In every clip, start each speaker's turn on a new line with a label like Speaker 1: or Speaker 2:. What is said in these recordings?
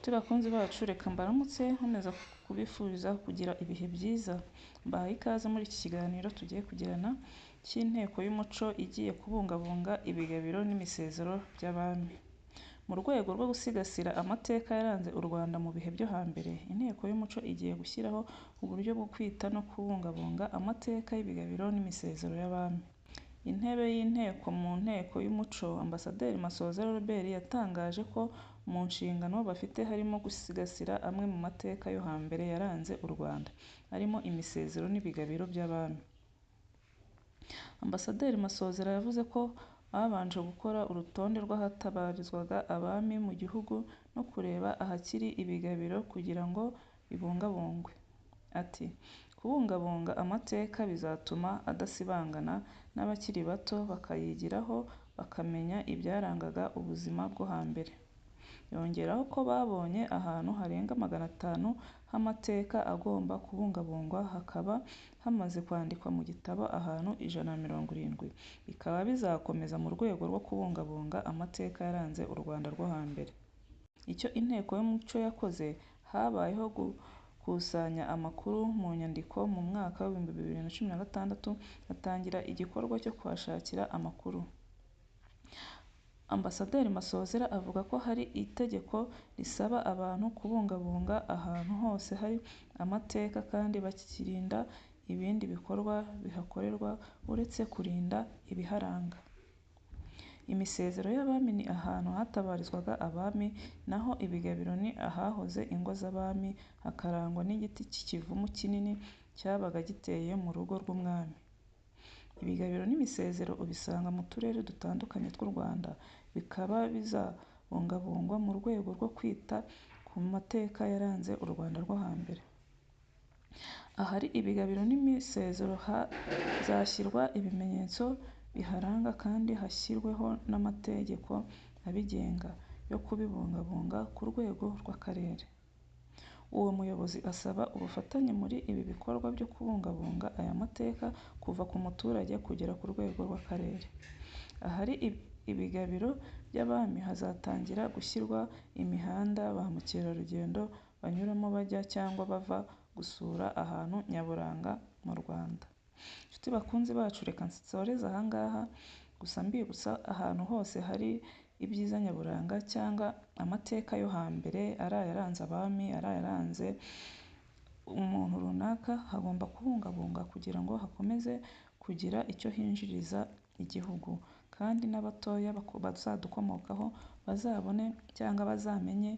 Speaker 1: Nshuti bakunzi bacu, reka mbaramutse nkomeza kubifuriza kugira ibihe byiza. Mbahaye ikaze muri iki kiganiro tugiye kugirana cy'Inteko y'Umuco igiye kubungabunga ibigabiro n'imisezero by'abami. Mu rwego rwo gusigasira amateka yaranze u Rwanda mu bihe byo hambere, Inteko y'Umuco igiye gushyiraho uburyo bwo kwita no kubungabunga amateka y'ibigabiro n'imisezero y'abami. Intebe y'Inteko mu Nteko y'Umuco, Ambasaderi Masozera Robert yatangaje ko mu nshingano bafite harimo gusigasira amwe mu mateka yo hambere yaranze u Rwanda, arimo imisezero n'ibigabiro by'abami. Ambasaderi Masozera yavuze ko babanje gukora urutonde rw'ahatabarizwaga abami mu gihugu no kureba ahakiri ibigabiro kugira ngo bibungabungwe. Ati “Kubungabunga amateka bizatuma adasibangana n'abakiri bato bakayigiraho bakamenya ibyarangaga ubuzima bwo hambere.” Yongeraho ko babonye ahantu harenga 500 h'amateka agomba kubungabungwa hakaba hamaze kwandikwa mu gitabo ahantu 170, bikaba bizakomeza mu rwego rwo kubungabunga amateka yaranze u Rwanda rwo hambere. Icyo Inteko y'Umuco yakoze, habayeho gukusanya amakuru mu nyandiko mu mwaka wa 2016 hatangira igikorwa cyo kuhashakira amakuru. Ambasaderi Masozera avuga ko hari itegeko risaba abantu kubungabunga ahantu hose hari amateka kandi bakirinda ibindi bikorwa bihakorerwa uretse kurinda ibiharanga. Imisezero y'abami ni ahantu hatabarizwaga abami, naho ibigabiro ni ahahoze ingo z'abami hakarangwa n'igiti cy'ikivumu kinini cyabaga giteye mu rugo rw'umwami. Ibigabiro n'imisezero ubisanga mu turere dutandukanye tw'u Rwanda, bikaba bizabungabungwa mu rwego rwo kwita ku mateka yaranze u Rwanda rwo hambere. Ahari ibigabiro n'imisezero hazashyirwa ibimenyetso biharanga kandi hashyirweho n'amategeko abigenga yo kubibungabunga ku rwego rw'akarere. Uwo muyobozi asaba ubufatanye muri ibi bikorwa byo kubungabunga aya mateka kuva ku muturage kugera ku rwego rw'akarere. Ahari ibigabiro by'abami hazatangira gushyirwa imihanda ba mukerarugendo banyuramo bajya cyangwa bava gusura ahantu nyaburanga mu Rwanda. Nshuti bakunzi bacu, reka nsoreze aha ngaha, gusa mbibutsa ahantu hose hari ibyiza nyaburanga cyangwa amateka yo hambere, ari ayaranze abami, ari ayaranze umuntu runaka, hagomba kubungabunga kugira ngo hakomeze kugira icyo hinjiriza igihugu, kandi n'abatoya bazadukomokaho bazabone cyangwa bazamenye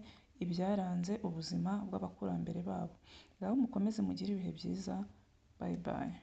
Speaker 1: ibyaranze ubuzima bw'abakurambere babo. Ngaho mukomeze mugire ibihe byiza, bye bye.